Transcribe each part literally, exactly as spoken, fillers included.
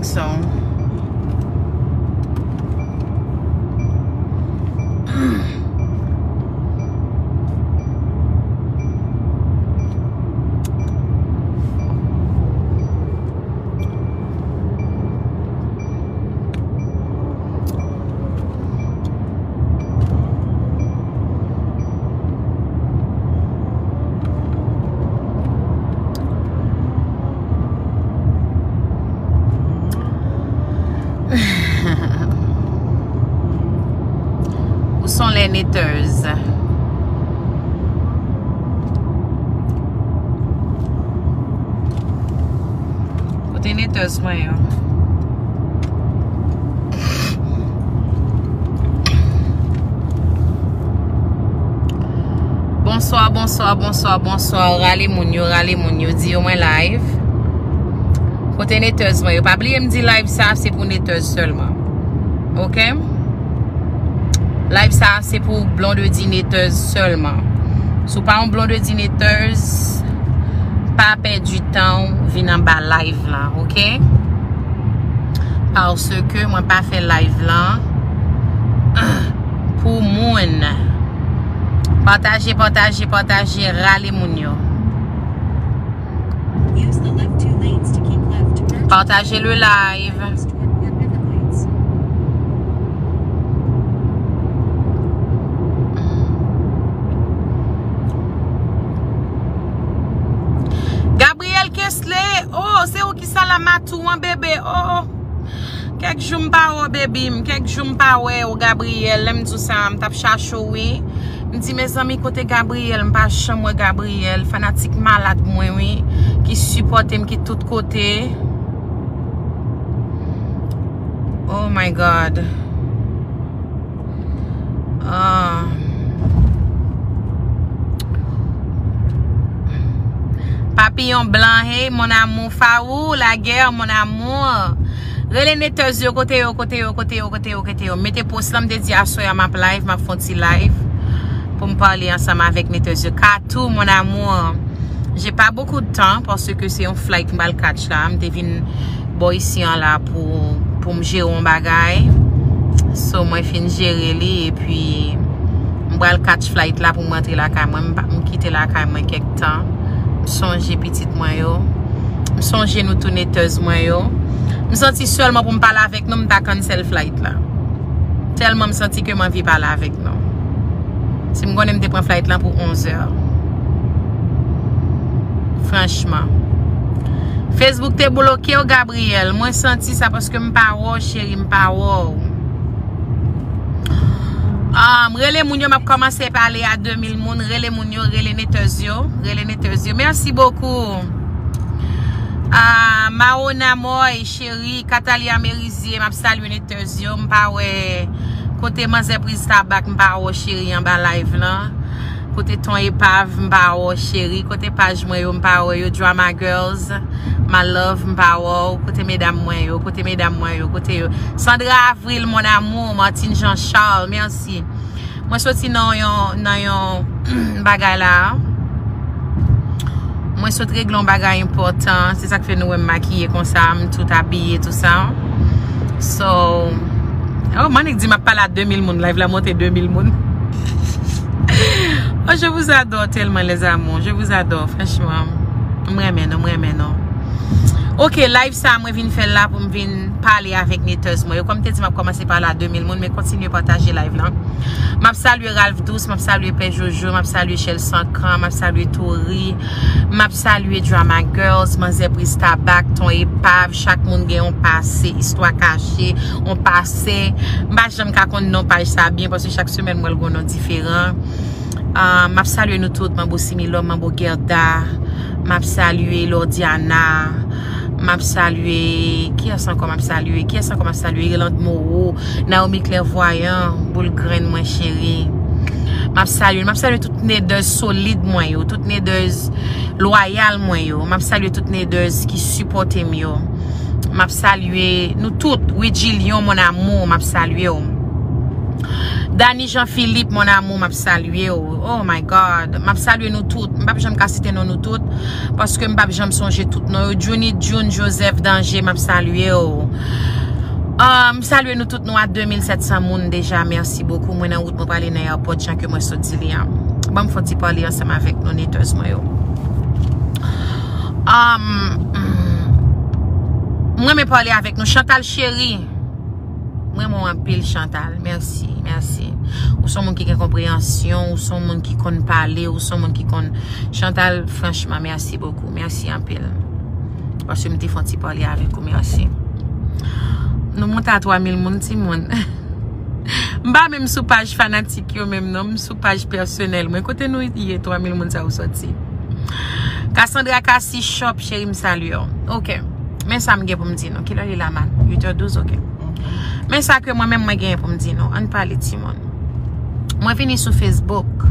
So. Où sont les netteuses? Kote netteuses mwen yo? Bonswa, bonswa, bonswa, bonswa. Rale moun yo, rale moun yo. Di yo mwen live. Kote netteuses mwen yo? Pa bliye m di live sa, se pou netteuses sèlman. Oke? Live sa, se pou blondedy netteuses sèlman. Si w pa yon blondedy netteuses, pa pèdi tan w, vin anba live lan, oke? Paske mwen pa fè live lan pou moun. Pataje, pataje, pataje, rale moun yo. Use the left two lanes to keep left to merge. Pataje le live. Toward Park River Plains. Gabriel Kesley, oh, se ou ki sa la matou an, bebe, oh. Kèk jou m pa wè w, baby m. Kèk jou m pa wè w, Gabriel. Lè m di w sa, m t ap chache w, wi. M di, mezanmi, kote Gabriel? M pa janm wè Gabriel. Fanatik malad mwen, wi. Ki sipòte m, ki tout kote. Oh my God. Ah. Papillon blanc, hey, mon amour, Faou, la guerre, mon amour. Rele netteuses yo, kote yo, kote yo, kote yo, kote yo, kote yo. Mete post lan, m te di aswè a m ap live, m ap fè yon ti live pou m pale ansanm avèk netteuses yo. Katou, mon amour. J'ai pas beaucoup de temps, paske se yon flight m pral catch la. M te vin bò isi an la pou, pou m jere yon bagay. So, mwen fin jere li, epi m pral catch flight la pou m rantre lakay mwen. M pa, m kite lakay mwen kèk tan. M sonje pitit mwen yo. M sonje nou tou netteuses mwen yo. M santi sèlman pou m pale avèk nou, m ta cancel flight la. Tèlman m santi ke m anvi pale avèk nou. Si m konnen m te pran flight lan pou onzè. Franchman. Facebook te bloke w, Gabriel. Mwen santi sa paske m pa wè w, cheri, m pa wè w. Ah, rele moun yo, m ap kòmanse pale a de mil moun. Rele moun yo, rele netteuses yo. Rele netteuses yo. Merci beaucoup. Ah, Maona Moy, cheri, Katalia Merizier, m ap salye netteuses yo. M pa wè kote manzè Priz Tabak, m pa wè w, cheri, anba live lan. Kote Ton Epav, m pa wè w, cheri. Kote paj mwen yo, m pa wè yo. Drama Girls, my love, m pa wè w. Kote medam mwen yo, kote medam mwen yo, kote yo. Sandra Avril, mon amour, Martine Jean Charles, merci. Mwen soti nan yon, nan yon bagay la. Mwen sot regle yon bagay enpòtan. Se sa k fè nou wè m makiye konsa, m tout abiye, tou sa. So, oh, m annik di m ap pale a de mil moun, live la monte de mil moun. Oh, je vous adore tellement, les amours. Je vous adore, franchement. M renmen nou, m renmen nou. Ok, live sa, mwen vin fè l la pou m vin pale avèk netteuses mwen yo. Kòm m te di, m ap kòmanse pale a de mil moun, men kontinye pataje live lan. M ap salye Ralph Douce, m ap salye Pè Jojo, m ap salye Chèl Sankan, m ap salye Tori, m ap salye Drama Girls, Manzè Priz Tabak, Ton Epav, chak moun gen yon pase, istwa kache, yon pase. M pa janm ka konn non paj sa byen, paske chak semèn m wè l gon non diferan. Ah, m ap salye nou tout, Manbo Similò, Manbo Gerda. M ap salye Lordiana. M ap salye, kiyès ankò m ap salye? Kiyès ankò m ap salye? Irlande Moreau, Naomi Clairvoyant, boul grenn mwen cheri. M ap salye, m ap salye tout netteuses solid mwen yo, tout netteuses lwayal mwen yo. M ap salye tout netteuses ki sipòte m yo. M ap salye nou tout. Widji Lyon, mon amour, m ap salye w. Dany Jean Philippe, mon amour, m ap salye w. Oh my God. M ap salye nou tout. M p ap janm ka site non nou tout. Paske m p ap janm sonje tout non yo. Junie June Joseph Danger, m ap salye w. Ah, m salye nou tout, nou a de mil sèt san moun deja. Mèsi bokou. Mwen nan wout, mwen prale nan airport, jan ke mwen sot di li an. Ban m fè yon ti pale ansanm avèk nou, netèz mwen yo. Um, mwen renmen pale avèk nou. Chantal cheri, mwen renmen w anpil, Chantal. Mèsi, mèsi. Ou se yon moun ki gen konpreyansyon, ou se yon moun ki konn pale, ou se yon moun ki konn... Chantal, franchman, mèsi bokou. Mèsi anpil. Paske m te fè yon ti pale avèk ou, mèsi. Nou monte a twa mil moun, timoun. M pa menm sou paj fanatik yo menm non, m sou paj pèsonèl mwen. Kote nou ye, twa mil moun sa yo soti? Cassandra Cassie Shop, cheri, m salye w. Ok. Men sa m gen pou m di nou. Kilè li la, man? Uit è douz, ok. Men sa ke mwen menm mwen genyen pou m di nou. Ann pale, timoun. Mwen vini sou Facebook.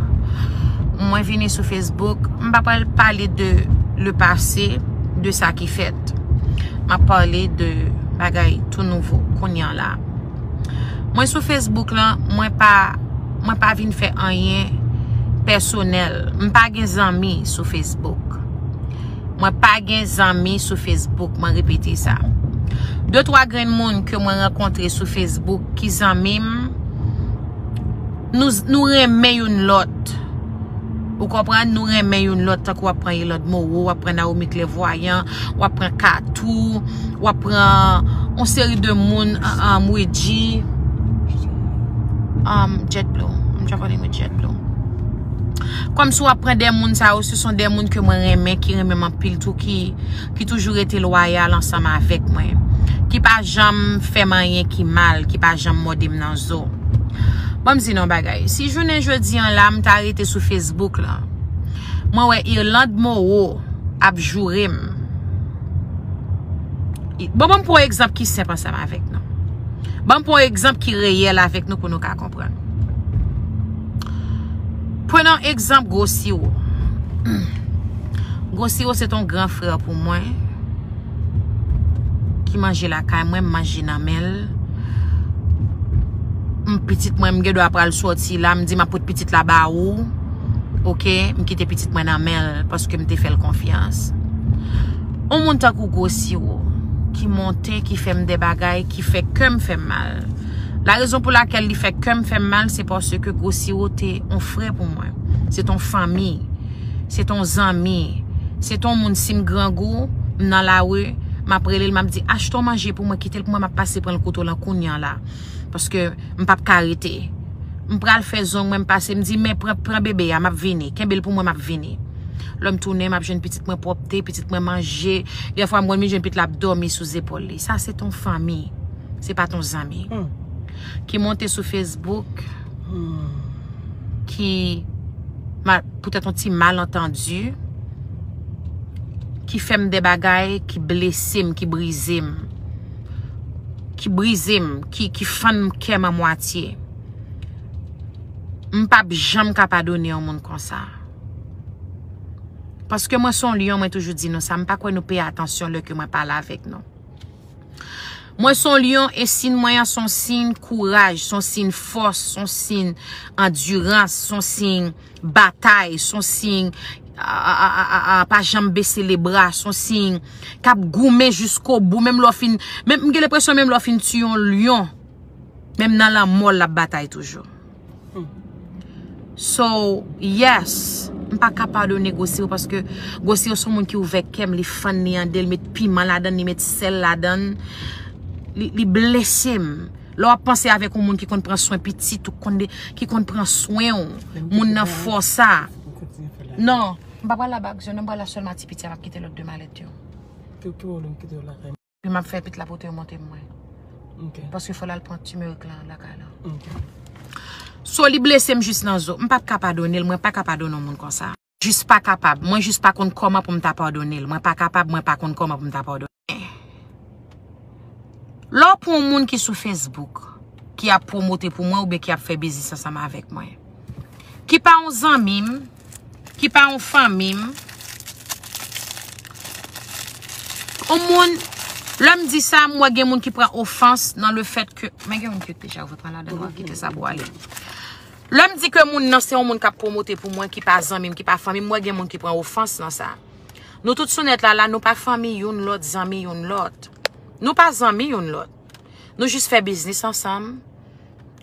Mwen vini sou Facebook. M pa pral pale de le passé, de sa ki fèt. M ap pale de bagay tou nouvo, kounye a la. Mwen sou Facebook lan, mwen pa, mwen pa vin fè anyen pèsonèl. M pa gen zanmi sou Facebook. Mwen pa gen zanmi sou Facebook, mwen repete sa. De twa grenn moun ke mwen rankontre sou Facebook ki zanmi m, nou, nou renmen youn lòt. Ou konprann? Nou renmen youn lòt, tankou w ap pran Irlande Moreau, w ap pran Naomi Clairvoyant, w ap pran Katou, w ap pran yon seri de moun, um, um, Wedji, um, JetBlue. I'm traveling with JetBlue. Kòmsi w ap pran de moun sa yo, se son de moun ke mwen renmen, ki renmen m anpil tou, ki, ki toujou rete lwayal ansanm avèk mwen, ki pa janm fè m anyen ki mal, ki pa janm mòde m nan zo. Ban m di nou yon bagay. Si jounen jodi an la, m ta rete sou Facebook lan, mwen wè Irlande Moreau ap joure m. Bon, ban m pran yon egzanp ki senp ansanm avèk nou. Ban m pran yon egzanp ki reyèl avèk nou pou nou ka konprann. Prenons egzanp Gwo Siwo. Gwo Siwo se t on gran frè pou mwen. Ki manje lakay mwen, m manje nan men l. M pitit mwen, m gen dwa pral sòti la, m di m ap pot pitit la ba ou. Ok, m kite pitit mwen nan men l paske m te fè l konfyans. On moun tankou Gwo Siwo ki monte, ki fè m de bagay, ki fè kè m fè m mal. La rezon pou lakèl li fè kè m fè m mal, se paske Gwo Siwo te on frè pou mwen. Se t on fanmi. Se t on zanmi. Se t on moun, si m grangou, m nan lari, m ap rele l, m ap di, "Achte on manje pou mwen, kite l pou mwen, m ap pase pran l kote w lan kounye a la. Paske m p ap ka rete." M pral fè zong mwen, m pase, m di, "Men pran, pran bebe a, m ap vini. Kenbe l pou mwen, m ap vini." Lè m tounen, m ap jwenn pitit mwen pwòpte, pitit mwen manje. Dèfwa m konn vin jwenn pitit la ap dòmi sou zepòl li. Sa se t on fanmi. Se pa t on zanmi. Hmm. Ki monte sou Facebook, hmm, ki ma-, poutèt yon ti malantandi, ki fè m de bagay ki blese m, ki brize m, ki brize m, ki, ki fann kè m an mwatye. M p ap janm ka padone yon moun konsa. Paske mwen se yon lyon, mwen toujou di nou sa, m pa kwè nou peye atansyon lè ke mwen pale avèk nou. Mwen se yon lyon e siy mwen an se yon siy kouraj, se yon siy fòs, se yon siy andirans, se yon siy batay, se yon siy a, a, a, a, a, pa janm bese lebra, se yon siy k ap goumen jiskobou, menm lè w fin, menm, m gen lenpresyon menm lè w fin tiye yon lyon, menm nan lanmò l ap batay toujou. So, yes, m pa ka padone Gwo Siwo paske Gwo Siwo se yon moun ki ouvè kè m, li fann, li ande, li met piman ladan, li met sèl ladan, li, li blese m. Lè w ap panse avèk yon moun ki konn pran swen pitit ou, konn de, ki konn pran swen w, moun nan fè w sa. Non, m pa pral la bag, non, m pral la sèlman ti piti a, m ap kite lòt de malèt yo. Ki, ki wòl ou kite yo lakay? Epi m ap fè pitit la pote yo monte mwen. Ok. Paske fò l al pran timerik lan lakay la. Ok. So, li blese m jis nan zo. M p ap ka padone l, mwen pa ka padone yon moun konsa. Jis pa kapab. Mwen jis pa konn kòman pou m ta padone l. Mwen pa kapab, mwen pa konn kòman pou m ta padone. Lè w pran yon moun ki sou Facebook, ki ap pwomote pou mwen oubyen ki ap fè biznis ansanm avèk mwen, ki pa yon zanmi m, ki pa yon fanmi m, yon moun, lè m di sa, m wè gen moun ki pran ofans nan le fèt ke, men gen moun ki deja ouvè pran ladan, w ap kite sa pou ale. Lè m di ke moun nan se yon moun k ap pwomote pou mwen, ki pa zanmi m, ki pa fanmi m, m wè gen moun ki pran ofans nan sa. Nou tout sou nèt la, la, nou pa fanmi youn lòt, zanmi youn lòt. Nou pa zanmi youn lòt. Nou jis fè biznis ansanm.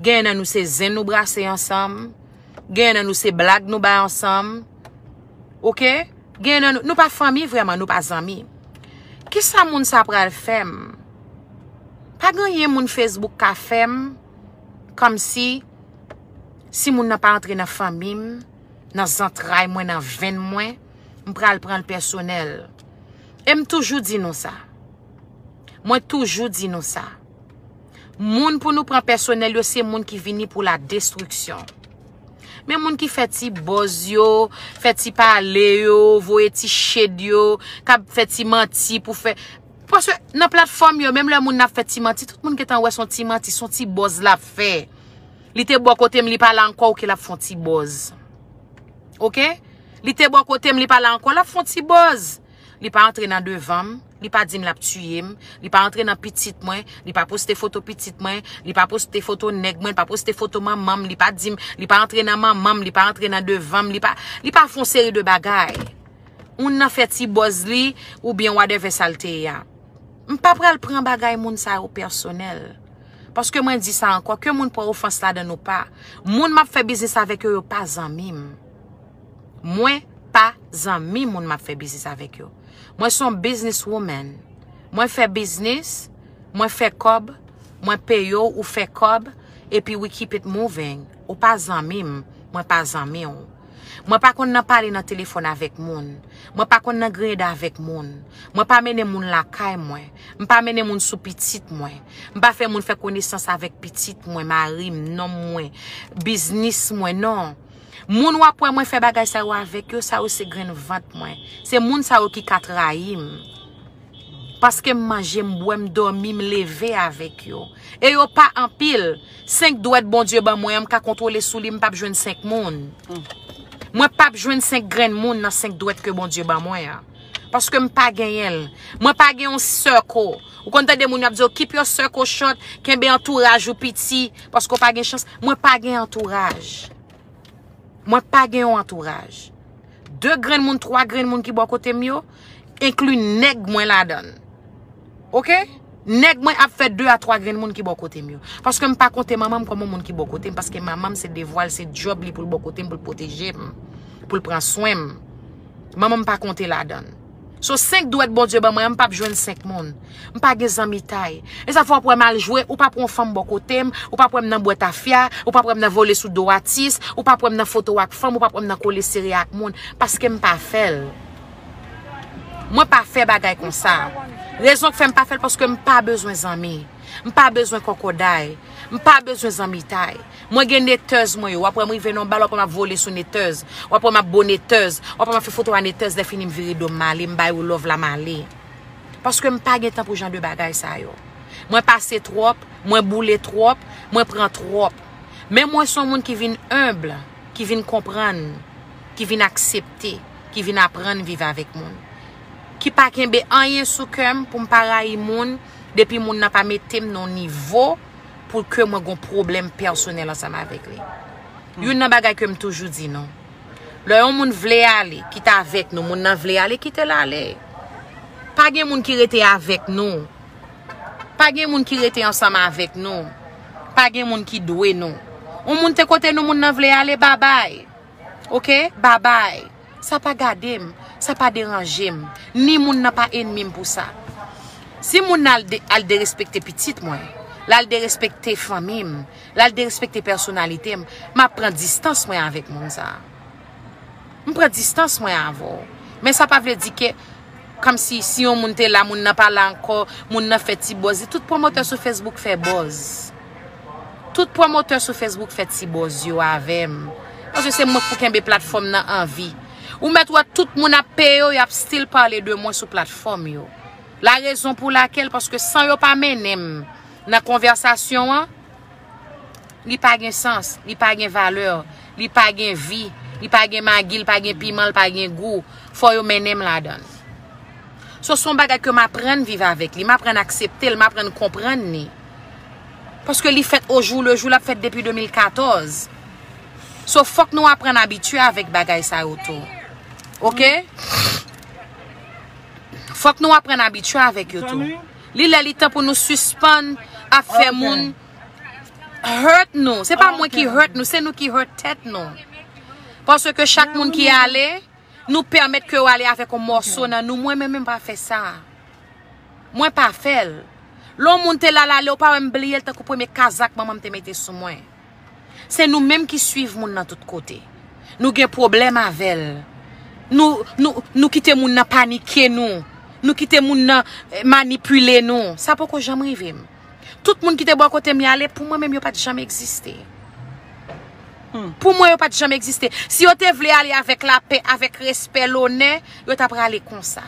Genyen nan nou se zen nou brase ansanm. Genyen nan nou se blag nou bay ansanm. Oke? Genyen nan nou, nou pa fanmi vrèman, nou pa zanmi. Kisa moun sa pral fè m? Pa gen anyen moun Facebook ka fè m, kòmsi si moun nan pa antre nan fanmi m, nan zantray mwen, nan venn mwen, m pral pran l pèsonèl. E m toujou di nou sa. Mwen toujou di nou sa. Moun pou nou pran pèsonèl yo, se moun ki vini pou la destriksyon. Men moun ki fè ti buzz yo, fè ti pale yo, voye ti shade yo, k ap fè ti manti pou fè. Paske nan platfòm yo, menm lè moun nan ap fè ti manti, tout moun gentan wè se yon ti manti, se yon ti buzz l ap fè. Li te bò kote m, li pa la ankò, oke, l ap fè yon ti buzz. Oke? Li te bò kote m, li pa la ankò, l ap fè yon ti buzz. Li pa antre nan devan m, li pa di m l ap tiye m, li pa antre nan pitit mwen, li pa poste foto pitit mwen, li pa poste foto nèg mwen, li pa poste foto manman m, li pa di m, li pa antre nan manman m, li pa antre nan devan m, li pa, li pa fè yon seri de bagay. Moun nan fè ti buzz li, oubyen whatever sa l te ye a. M pa pral pran bagay moun sa yo pèsonèl. Paske mwen di sa ankò, ke moun pran ofans ladan l ou pa. Moun m ap fè biznis avèk yo, yo pa zanmi m. Mwen pa zanmi moun m ap fè biznis avèk yo. Mwen se yon business woman. Mwen fè biznis, mwen fè kòb, mwen peye w, ou fè kòb, epi we keep it moving. Ou pa zanmi m, mwen pa zanmi w. Mwen pa konn nan pale nan telefòn avèk moun. Mwen pa konn nan griyen da avèk moun. Mwen pa mennen moun lakay mwen. M pa mennen moun sou pitit mwen. M pa fè moun fè konesans avèk pitit mwen, mari m, nonm mwen, biznis mwen, non. Moun w ap wè mwen fè bagay sa yo avèk yo, sa yo se grenn vant mwen. Se moun sa yo ki ka trayi m. Paske m manje, m bwè, m dòmi, m leve avèk yo. E yo pa anpil. Senk dwèt Bondye ban mwen an, m ka kontwole sou li, m p ap jwenn senk moun. Mwen p ap jwenn senk grenn moun nan senk dwèt ke Bondye ban mwen an. Paske m pa genyen l. Mwen pa gen yon circle. Ou konn tande moun yo ap di yo, "Keep your circle short, kenbe antouraj ou piti, paske w pa gen chans." Mwen pa gen antouraj. Mwen pa gen yon antouraj. De grenn moun, twa grenn moun ki bò kote m yo, enkli nèg mwen ladan l. Oke? Nèg mwen ap fè de a twa grenn moun ki bò kote m yo. Paske m pa konte manman m kòm yon moun ki bò kote m, paske manman m se devwa l, se djòb li pou l bò kote m, pou l pwoteje m, pou l pran swen m. Manman m pa konte ladan l. So, senk dwèt Bondye ban mwen an, m p ap jwenn senk moun. M pa gen zanmitay. E sa fè w ap wè m al jwe, ou p ap wè yon fanm bò kote m, ou p ap wè m nan bwè tafya, ou p ap wè m nan vole sou do atis, ou p ap wè m nan foto ak fanm, ou p ap wè m nan kole sere ak moun, paske m pa fè l. Mwen pa fè bagay konsa. Rezon k fè m pa fè l, paske m pa bezwen zanmi. M pa bezwen kòkòday. M pa bezwen zanmitay. Mwen gen netèz mwen yo. W ap wè m rive nan yon bal, w ap wè m ap vole sou netèz. W ap wè m ap bo netèz. W ap wè m ap fè foto a netèz, lè fini m vire do m m ale, m ba yo love la m ale. Paske m pa gen tan pou jan de bagay sa yo. Mwen pase twòp, mwen boule twòp, mwen pran twòp. Men mwen se yon moun ki vin enb, ki vin konprann, ki vin aksepte, ki vin aprann viv avèk moun. Ki pa kenbe anyen sou kè m pou m pa rayi moun, depi moun nan pa mete m nan yon nivo pou ke mwen gon pwoblèm pèsonèl ansanm avèk li. Youn nan bagay ke m toujou di nou, lè yon moun vle ale, kite avèk nou, moun nan vle ale, kite l ale. Pa gen moun ki rete avèk nou. Pa gen moun ki rete ansanm avèk nou. Pa gen moun ki dwe nou. Yon moun te kote nou, moun nan vle ale, babay. Oke? Babay. Sa pa gade m, sa pa deranje m. Ni moun nan pa enmi m pou sa. Si moun nan al de-, al derespekte pitit mwen, l al derespekte fanmi m, l al derespekte pèsonalite m, m ap pran distans mwen avèk moun sa a. M pran distans mwen avè w. Men sa pa vle di ke, kòmsi si yon moun te la, moun nan pa la ankò, moun nan fè ti buzz li. Tout pwomotè sou Facebook fè buzz. Tout pwomotè sou Facebook fè ti buzz yo avè m. Paske se mwen k pou kenbe platfòm nan an vi. Ou mèt wè tout moun ap peye yo, y ap still pale de mwen sou platfòm yo. La rezon pou lakèl, paske san yo pa mennen m nan konvèsasyon an, li pa gen sans, li pa gen valè, li pa gen vi, li pa gen magi, li pa gen piman, li pa gen gou. Fò yo mennen m ladan l. So, se yon bagay ke m aprann viv avèk li, m aprann aksepte l, m aprann konprann li. Paske li fèt o jou le jou, l ap fèt depi de mil katòz. So, fòk nou aprann abitye avèk bagay sa yo tou. Oke? Fòk nou aprann abitye avèk yo tou. Li lè li tan pou nou sispann ap fè moun hurt nou. Se pa mwen ki hurt nou, se nou ki hurt tèt nou. Paske chak moun ki ale, nou pèmèt ke yo ale avèk yon mòso nan nou. Mwen menm, mwen pa fè sa. Mwen pa fè l. Lè yon moun te la l ale, ou pa wè m bliye l tankou premye kazak manman m te mete sou mwen. Se nou menm ki swiv moun nan tout kote. Nou gen pwoblèm avè l. Nou, nou, nou kite moun nan panike nou. Nou kite moun nan eh, manipile nou. Sa poko janm rive m. Tout moun ki te bò kote m y ale, pou mwen menm yo pa t janm egziste. Pou mwen, yo pa t janm egziste. Si yo te vle ale avèk lapè, avèk respè, lonè, yo ta prale konsa.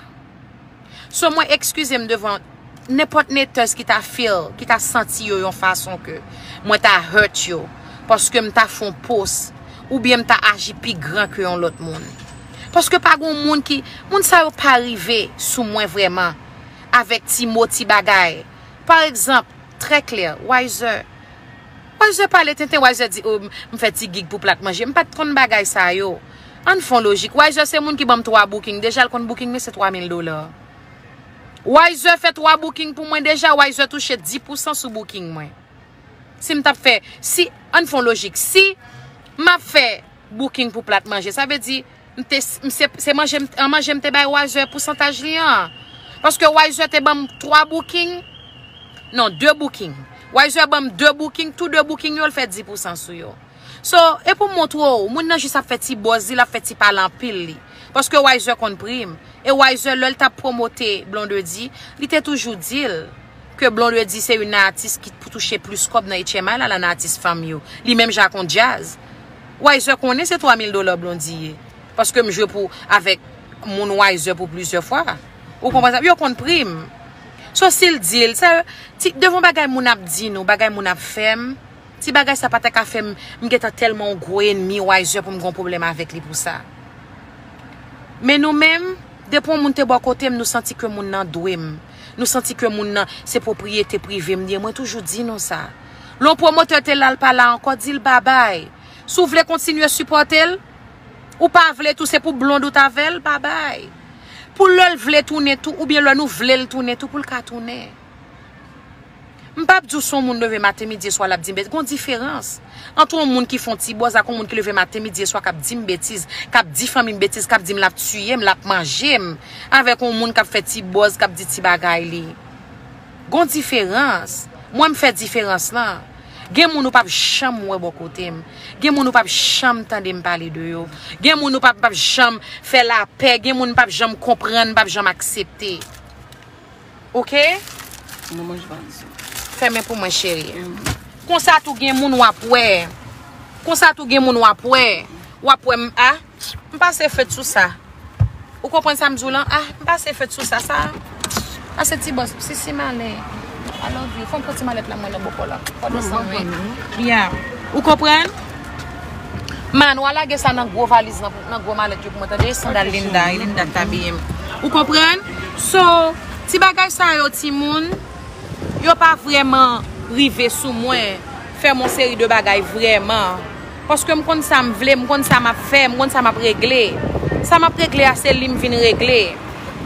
So mwen ekskize m devan nenpòt netèz ki ta feel, ki ta santi yo yon fason ke mwen ta hurt yo, paske m ta fè yon post, oubyen m ta aji pi gran ke yon lòt moun. Paske pa gen moun ki, moun sa yo pa rive sou mwen vrèman, avèk ti mo, ti bagay. Pa egzanp, trè klè, Wiser. Wiser pale tenten, Wiser di, oh, m fè ti gig pou plat manje. M pa t konn bagay sa yo. Ann fè yon lojik. Wiser se moun ki ban m twa booking. Deja l konn booking mwen se twa mil dola. Wiser fè twa booking pou mwen deja. Wiser touche dis pousan sou booking mwen. Si m t ap fè, si, ann fè yon lojik. Si m ap fè booking pou plat manje, sa vle di, m te, m se, se manje, m, an manje m te bay Wiser pousantaj li an. Paske Wiser te ban m twa booking, non, de booking. Wiser ban m de booking, tou de booking yo, l fè dis pousan sou yo. So, e pou m montre w, moun nan jis ap fè ti buzz li, l ap fè ti pale anpil li. Paske Wiser konn pri m. E Wiser, lè l t ap pwomote Blondedy, li te toujou di l ke Blondedy se youn nan atis ki pou touche plis kòb nan H M I la, nan atis fanm yo. Li menm jan ak yon djaz. Wiser konnen se twa mil dola Blondy ye. Paske m jwe pou, avèk moun Wiser pou plizyè fwa. Ou konprann sa? Yo konn pri m. So, si l di l, sa, ti, devan bagay moun ap di nou, bagay moun ap fè m, ti bagay sa pa ta ka fè m, m gentan tèlman yon gwo enmi Wiser pou m gen yon pwoblèm avèk li pou sa. Men nou menm, depi yon moun te bò kote m, nou santi ke moun nan dwe m. Nou santi ke moun nan se pwopriyete prive m li ye. Mwen toujou di nou sa. Lè yon pwomotè te la, l pa la ankò, di l babay. Si w vle kontinye sipòte l, ou pa vle tou, se pou Blonde ou t avè l, babay. Pou lè l vle tounen tou, oubyen lè nou vle l tounen tou, pou l ka tounen. M p ap di w se yon moun leve maten, midi e swa l ap di m betiz. Gon diferans ant yon moun ki fè yon ti buzz ak yon moun ki leve maten, midi e swa k ap di m betiz, k ap di fanmi m betiz, k ap di m l ap tiye m, l ap manje m, avèk yon moun k ap fè ti buzz, k ap di ti bagay li. Gon diferans. Mwen m fè diferans lan. Gen moun ou p ap janm wè bò kote m. Gen moun ou p ap janm tande m pale de yo. Gen moun ou p ap, p ap janm fè lapè. Gen moun m p ap janm konprann, m p ap janm aksepte. Oke? Mwen manje pa di sa. Fèmen pou mwen, cheri. Konsa tou gen moun w ap wè. Konsa tou gen moun w ap wè. W ap wè m, a, m pase fèt sou sa. Ou konprann sa m di w lan? A, m pase fèt sou sa, sa. A, se ti bòs, si, si malen. I love you. Fò m pran ti malèt la, mwen nan bòkò la. Fò desann, wi. Yeah. Ou konprann? Man, w a lage sa nan gwo valiz, nan, nan gwo malèt yo pou mwen, tande? Sandal Linda, e Linda k t abiye m. Ou konprann? So, ti bagay sa yo, timoun, yo pa vrèman rive sou mwen, fè m yon seri de bagay vrèman. Paske m konn sa m vle, m konn sa m ap fè, m konn sa m ap regle. Sa m ap regle a, se li m vin regle.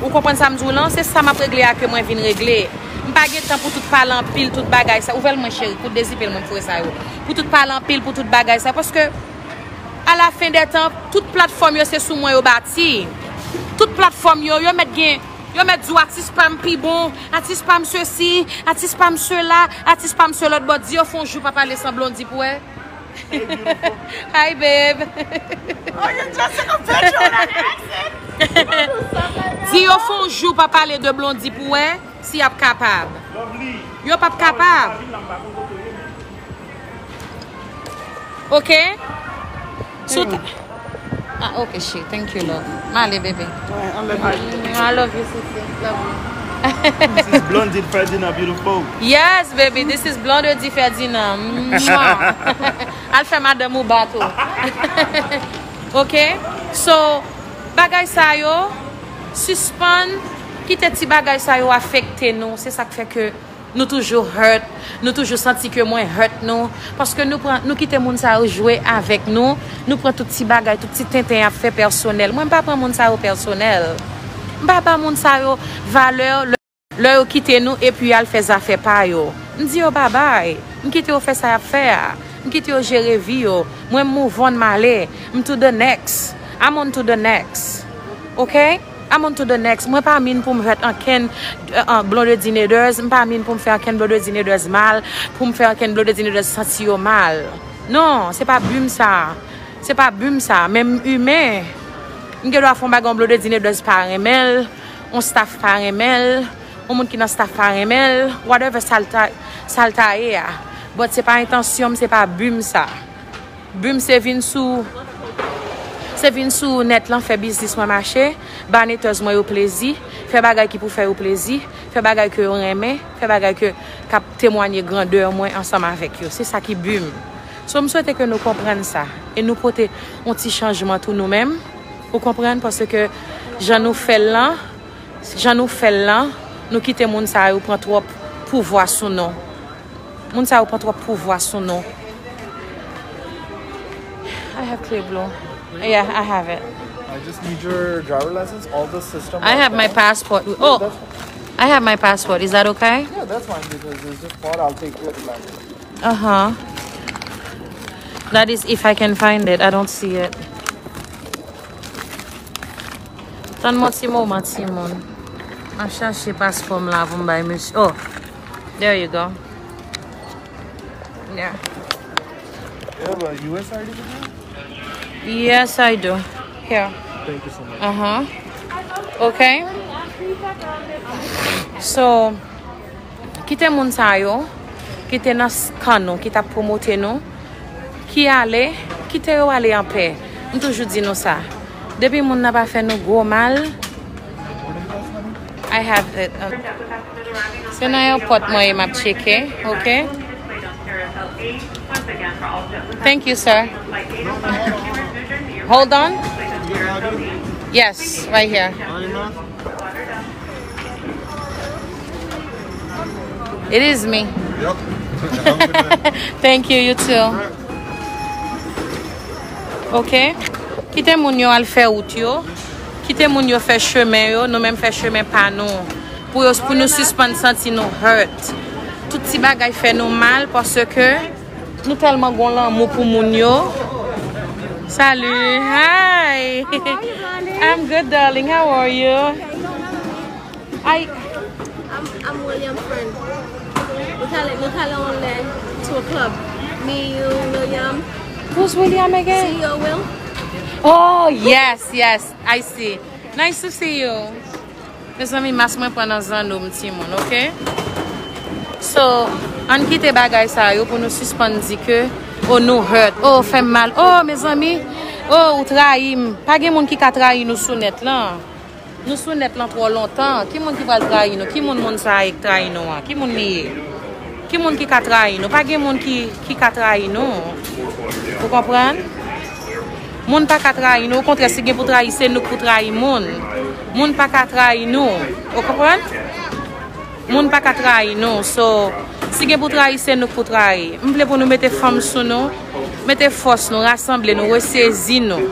Ou konprann sa m di w lan? Se sa m ap regle a ke mwen vin regle. M pa gen tan pou tout pale anpil, tout bagay sa. Ouvè l mwen, cheri, pou dezipe l mwen foure sa yo. Pou tout pale anpil, pou tout bagay sa. Paske, alafen dè tan, tout platfòm yo, se sou mwen yo bati. Tout platfòm yo, yo mèt gen, yo mèt di w atis pa m pi bon, atis pa m sesi, atis pa m sela, atis pa m se lòt bò. Di yo fè yon jou pa pale san Blondy pou wè. Hey, beautiful. Hi, babe. Oh, you just took a picture with that accent? Di yo fè yon jou pa pale de Blondy pou wè si y ap kapab. Yo p ap kapab. Ok? Sou ta- Ah, ok, shit. Thank you, love. M ale, bebe. Ouais, I love you. Mm, I love you, sisi. Love you. This is Blondedy Ferdinand, beautiful. Yes, baby, this is Blondedy Ferdinand. Mwah. Al fè madanm ou bato. Ok? So, bagay sa yo, sispann kite ti bagay sa yo afekte nou. Se sa k fè ke Nou toujou hurt, nou toujou santi ke mwen hurt nou, paske nou pran, nou kite moun sa yo jwe avèk nou, nou pran tout ti bagay, tout ti tenten y ap fè pèsonèl. Mwen m pa pran moun sa yo pèsonèl. M pa ba moun sa yo valè lè, lè yo kite nou epi y al fè zafè pa yo. M di yo babay, m kite yo fè sa y ap fè a, m kite yo jere vi yo. Mwen m move on m ale, m to the next, I'm on to the next. Ok? I'm on to the next. Mwen pa mean pou m hurt ankenn uh, uh, Blondedy Naders. M pa mean pou m fè ankenn Blondedy Naders mal, pou m fè ankenn Blondedy Naders santi yo mal. Non, se pa bi m sa. Se pa bi m sa. Men m imen. M gen dwa fè yon bagay yon Blondedy Naders pa renmen l, yon staff pa renmen l, yon moun ki nan staff pa renmen l, whatever sa l ta, sa l ta ye a. But se pa entansyon m, se pa bi m sa. Bi m se vin sou, se vin sou nèt lan, fè biznis mwen mache, ba netèz mwen yo plezi, fè bagay ki pou fè yo plezi, fè bagay ke yo renmen, fè bagay ke k ap temwanye grandè mwen ansanm avèk yo. Se sa ki bi m. So, m swete ke nou konprann sa e nou pote yon ti chanjman tou nou menm. Ou konprann? Paske jan nou fè l lan, jan nou fè l lan, nou kite moun sa yo pran twòp pouvwa sou nou. Moun sa yo pran twòp pouvwa sou nou. I have Clear Blue. Yeah, I have it. I just need your driver license, all the system. I have my passport. Oh, I have my passport. Is that okay? Yeah, that's fine because it's just for I'll take you to London. Uh huh. That is if I can find it. I don't see it. Tann mwen ti moman, timoun. M ap chache paspò m la pou m bay mesye. Oh, there you go. Yeah. You have a U S I D with you? Yes, I do. Here. Thank you so much. Uh huh. Okay. So, kite moun sa yo ki te nan kan nou, ki t ap pwomote nou, ki ale, kite yo ale anpè. M toujou di nou sa. Depi moun nan pa fè nou gwo mal, I have it. Uh, se nan airport mwen ye m ap tcheke, ok? Thank you, sir. Hold on. Yes, right here. It is me. Yep. Thank you, you too. Ok? Kite moun yo al fè wout yo. Kite moun yo fè chemen yo. Nou menm fè chemen pa nou. Pou yo, pou nou sispann santi nou hurt. Tout ti bagay fè nou mal paske nou tèlman gon lanmou pou moun yo. Salut. Hi. I'm good, darling. How are you? I I'm, I'm William friend. Nou t ale, nou t ale anlè to a club. Me, you, William. Who's William again? See you, Will. Oh, yes, yes. I see. Nice to see you. Mezanmi, mas mwen pran nan zanno m timoun, ok? So, ann kite bagay sa yo pou nou sispann di ke oh, nou hurt, oh, fè m mal, oh, mezanmi, oh, ou trayi m. Pa gen moun ki ka trayi nou sou nèt lan. Nou sou nèt lan twò lontan. Ki moun ki pral trayi nou? Ki moun moun sa a k trayi nou an? Ki moun li ye? Ki moun ki ka trayi nou? Pa gen moun ki, ki ka trayi nou. Ou konprann? Moun pa ka trayi nou. Okontrè, si gen pou trayi, se nou k pou trayi moun. Moun pa ka trayi nou. Ou konprann? Moun pa ka trayi nou. So, si gen pou trayi, se nou k pou trayi. M vle pou nou mete fanm sou nou, mete fòs nou, rasanble nou, resezi nou.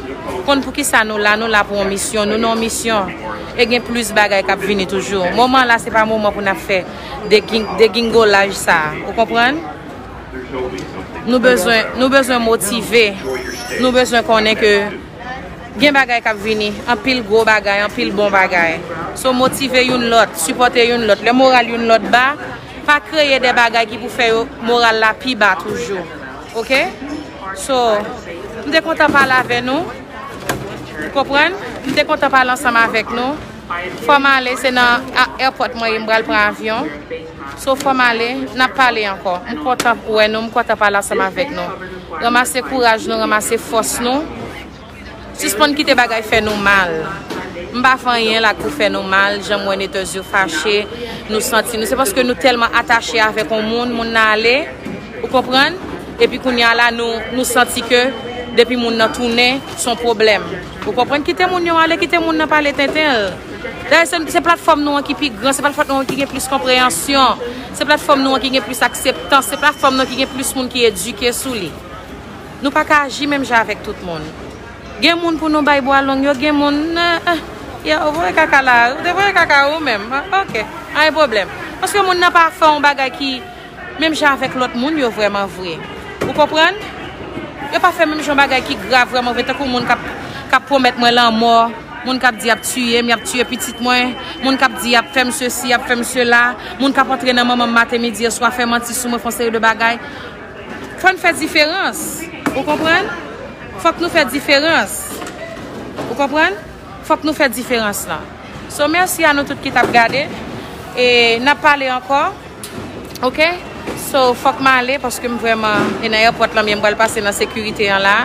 Konn poukisa nou la, nou la pou yon misyon, nou nan yon misyon. E gen plis bagay k ap vini toujou. Moman la, se pa moman pou n ap fè degin-, degingolaj sa. Ou konprann? Nou bezwen, nou bezwen motive. Nou bezwen konnen ke gen bagay k ap vini, anpil gwo bagay, anpil bon bagay. So, motive youn lòt, sipòte youn lòt. Lè moral youn lòt ba, pa kreye de bagay ki pou fè yo moral la pi ba toujou. Ok? So, m te kontan pale avè nou. Ou konprann? M te kontan pale ansanm avèk nou. Fò m ale, se nan a- airport mwen ye, m pral pran avyon. So, fò m ale, n ap pale ankò. M kontan wè nou, m kontan pale ansanm avèk nou. Ranmase kouraj nou, ranmase fòs nou. Sispann kite bagay fè nou mal. M pa fè anyen la k pou fè nou mal, jan m wè netèz yo fache, nou santi nou. Se paske nou tèlman atache avèk yon moun, moun nan ale, ou konprann? Epi kounye a la, nou, nou santi ke depi moun nan tounen, se yon pwoblèm. Ou konprann? Kite moun yo ale, kite moun nan pale tenten l. Dayè, se, se platfòm nou an ki pi gran, se platfòm nou an ki gen plis konpreyansyon, se platfòm nou an ki gen plis akseptans, se platfòm nou an ki gen plis moun ki edike sou li. Nou pa ka aji menm jan avèk tout moun. Gen moun pou nou bay bwa long yo, gen moun, eh, eh, yo voye kaka la, ou te voye kaka ou menm, ah, ok, anyen pwoblèm. Paske moun nan pa fè yon bagay ki menm jan avèk lòt moun yo vrèman vre. Ou konprann? Yo pa fè menm jan bagay ki grav vrèman vre, tankou moun k ap, k ap pwomèt mwen lanmò, moun k ap di y ap tiye m, y ap tiye pitit mwen, moun k ap di y ap fè m sesi, y ap fè m sela, moun k ap antre nan manman m maten, midi, e swa, fè manti sou mwen, fè yon seri de bagay. Fò n fè diferans. Ou konprann? Fòk nou fè diferans. Ou konprann? Fòk nou fè diferans lan. So, mèsi a nou tout ki t ap gade. E n ap pale ankò. Ok? So, fòk m ale paske m vrèman, e nan èpòt lan, m pral pase nan sekirite an la.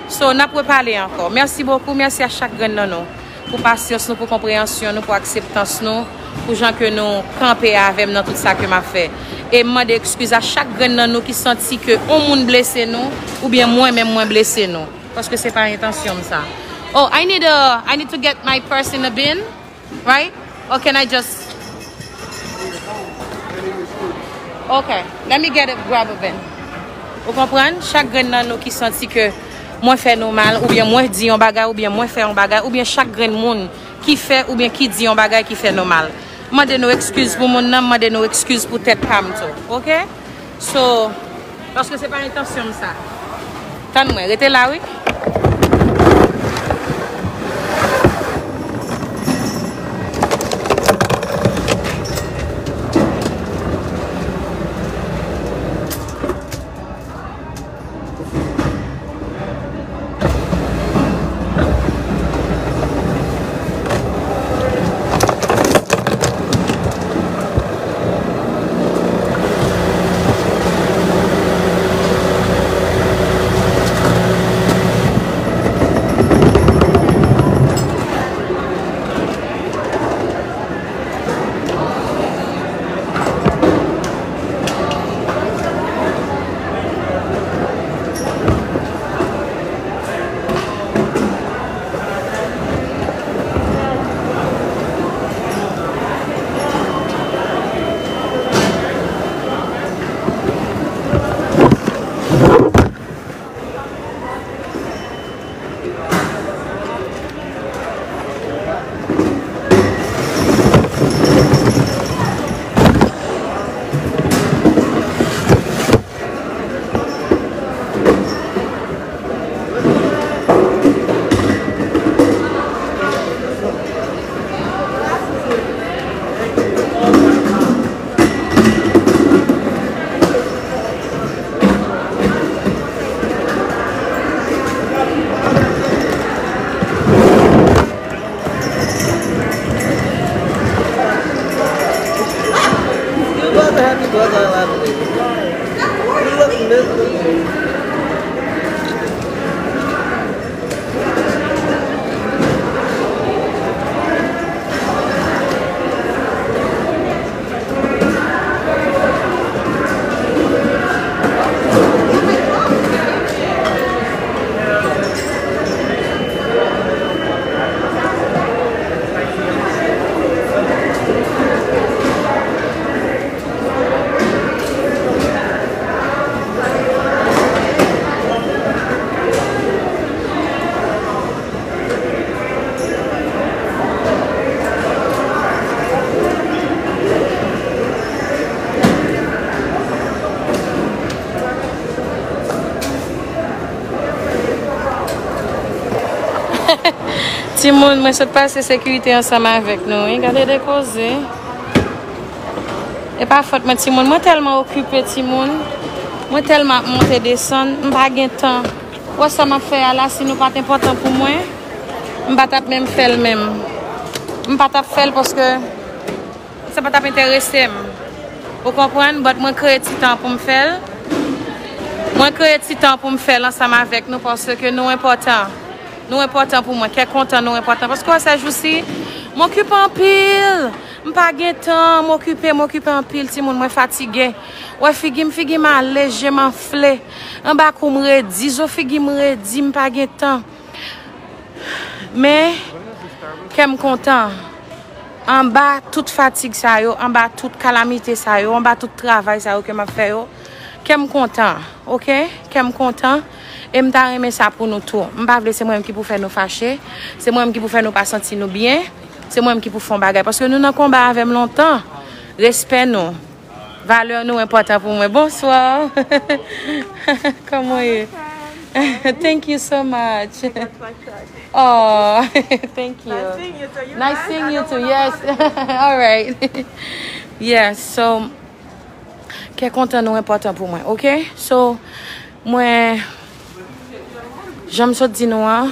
So, n ap repale ankò. Mèsi bokou, mèsi a chak grenn nan nou pou pasyans nou, pou konpreyansyon nou, pou akseptans nou, pou jan ke nou kanpe avè m nan tout sa ke m ap fè. E m mande ekskiz a chak grenn nan nou ki santi ke on moun blese nou, oubyen mwen menm mwen blese nou. Paske se pa entansyon m sa. Oh, I need a, I need to get my purse in the bin, right? Or can I just Okay, let me get a, grab a bin. Ou konprann? Chak grenn nan nou ki santi ke mwen fè nou mal, oubyen mwen di yon bagay, oubyen mwen fè yon bagay, oubyen chak grenn moun ki fè oubyen ki di yon bagay ki fè nou mal. M mande nou ekskiz pou moun nan, m mande nou ekskiz pou tèt pa m tou. Ok? So, paske se pa entansyon m sa. Tann mwen, rete la wi. Timoun, mwen sot pase sekirite ansanm avèk nou, wi. Gade de koze. E pa fòt mwen, timoun. Mwen tèlman okipe, timoun. Mwen tèlman ap monte desann, m pa gen tan. Wè sa m ap fè a la, si nou pa t enpòtan pou mwen, m pa t ap menm fè l menm. M pa t ap fè l paske sa pa t ap enterese m. Ou konprann? But mwen kreye ti tan pou m fè l. Mwen kreye ti tan pou m fè l ansanm avèk nou paske nou enpòtan. Nou enpòtan pou mwen. Kè kontan nou enpòtan. Paske wè sèjousi, m okipe anpil. M pa gen tan, m okipe, m okipe anpil, timoun, mwen fatige. Wè figi m, figi m ale, je m anfle. Anba kou m redi, zo figi m redi, m pa gen tan. Men, kè m kontan. Anba tout fatig sa yo, anba tout kalamite sa yo, anba tout travay sa yo ke m ap fè yo, kè m kontan, oke? Kè m kontan. E m ta renmen sa pou nou tou. M pa vle se mwen menm ki pou fè nou fache. Se mwen menm ki pou fè nou pa santi nou byen. Se mwen menm ki pou fè yon bagay. Paske nou nan konba avè m lontan. Respè nou. Valè nou enpòtan pou mwen. Bonswa. Kòman w ye? Thank you so much. Oh, thank you. Nice seeing you too. Yes. All right. Yes, so, kè kontan nou enpòtan pou mwen, oke? So, mwen, jan m sot di nou an,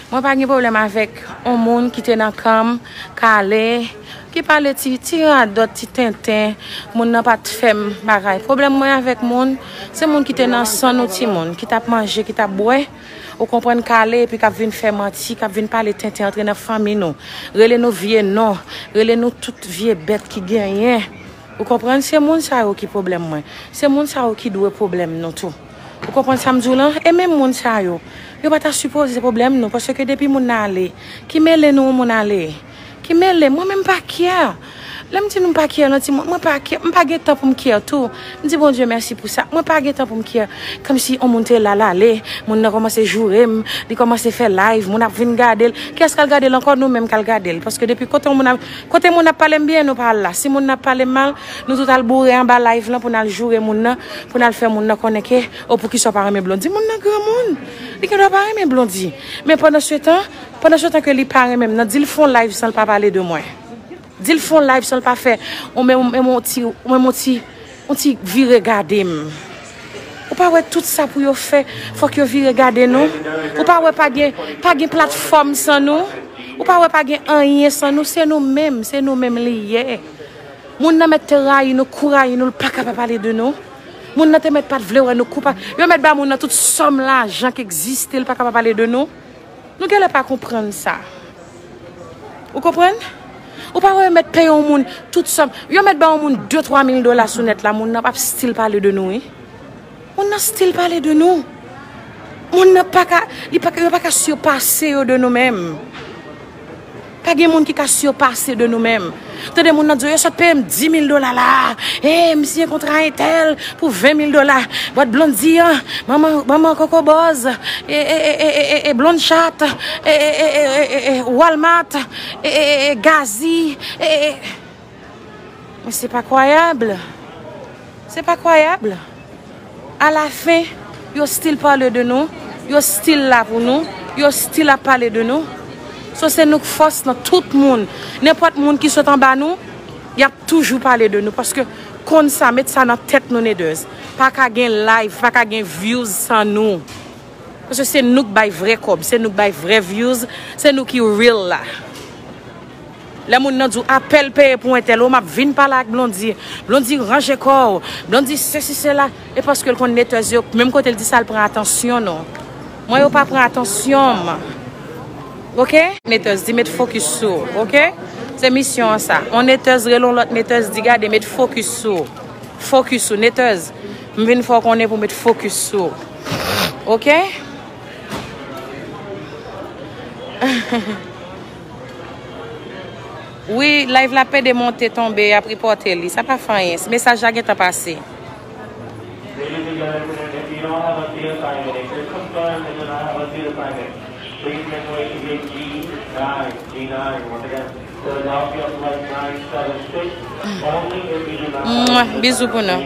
mwen pa gen pwoblèm avèk yon moun ki te nan kan m, k ale, ki pale ti, ti radòt, ti tenten, moun nan pa t fè m bagay. Pwoblèm mwen avèk moun, se moun ki te nan san nou timoun, ki t ap manje, ki t ap bwè, ou konprann, k ale, epi k ap vin fè manti, k ap vin pale tenten, antre nan fanmi nou, rele nou vye non, rele nou tout vye bèt ki genyen. Ou konprann? Se moun sa yo ki pwoblèm mwen. Se moun sa yo ki dwe pwoblèm nou tou. Ou konprann sa m di w lan? E menm moun sa yo, yo pa ta sipoze pwoblèm nou, paske depi moun nan ale, ki mele nou yon moun ale? Ki mele? Mwen menm m pa care. Lè m di nou m pa care nan timoun, mwen pa care, m pa gen tan pou m care tou. M di Bondye mèsi pou sa. Mwen pa gen tan pou m care. Kòmsi yon moun te la, l ale, moun nan kòmanse joure m, li kòmanse fè live, moun ap vin gade l. Kiyès k al gade l ankò? Nou menm k al gade l. Paske depi kote yon moun ap, kote moun ap pale m byen, nou pa al la. Si moun nan ap pale m mal, nou tout al boure anba live lan pou n al joure moun nan, pou n al fè moun nan konnen ke, o, poukisa w pa renmen Blondy? Moun nan granmoun. Li gen dwa pa renmen Blondy. Men pandan se tan, pandan se tan ke li pa renmen m nan, di l fè yon live san l pa pale de mwen. Di l fè yon live san l pa fè yon menm, menm yon ti, yon menm yon ti, yon ti vire gade m. Ou pa wè tout sa pou yo fè, fòk yo vire gade nou? Ou pa wè pa gen, pa gen platfòm san nou? Ou pa wè pa gen anyen san nou? Se nou menm, se nou menm li ye. Moun nan mèt te rayi nou, kou rayi nou, l pa ka pa pale de nou. Moun nan te mèt pa t vle wè nou, kou pa. Yo mèt ba moun nan tout sòm lajan k egziste, l pa ka pa pale de nou. Nou genlè pa konprann sa. Ou konprann? Ou pa wè yo mèt peye yon moun tout sòm. Yo mèt ba yon moun de twa mil dola sou nèt la, moun nan p ap still pale de nou, wi. Moun nan still pale de nou. Moun nan pa ka, li pa ka, yo pa ka sipase yo de nou menm. Pa gen moun ki ka sipase de nou menm. Tande moun nan di yo, yo sot peye m dis mil dola la. E, m siyen kontra entèl pou ven mil dola. Bwat Blondy an, manman, manman Koko Bòz, e, e, e, Blonde Chat, e, e, Walmart, e, e, e, e, Gazi, e, e, e. Men se pa kwayab. Se pa kwayab. Alafen, yo still pale de nou, yo still la pou nou, yo still ap pale de nou. So, se nou k fòs nan tout moun. Nenpòt moun ki sot anba nou, y ap toujou pale de nou. Paske konn sa, met sa nan tèt nou, Neders. Pa ka gen live, pa ka gen views san nou. Paske se nou k bay vrè kòb, se nou k bay vrè views, se nou ki real la. Lè moun nan di w apèl peye pou entèl, o, m ap vin pale ak Blondy. Blondy, ranje kò w. Blondy, sesi, sela. E paske l konn Netèz yo, menm kote l di sa, l pran atansyon nou. Mwen, yo pa pran atansyon m. Oke? Netèz, di met fokis sou ou, oke? Se misyon an sa. On Netèz rele on lòt Netèz, di gade, met fokis sou ou. Fokis sou Netèz. M vin fè w konnen pou met fokis sou ou. Oke? Wi, live la pede monte tonbe, y ap repòte li. Sa pa fè anyen. Mesaj la gentan pase. Ladies and gentlemen, if you don't have a seat assignment, if you're concerned and do not have a seat assignment, please make way to gate G nine, G nine, once again. Philadelphia flight nine seven six, only if you do not have a seat assignment. Mwah, bizou pou nou.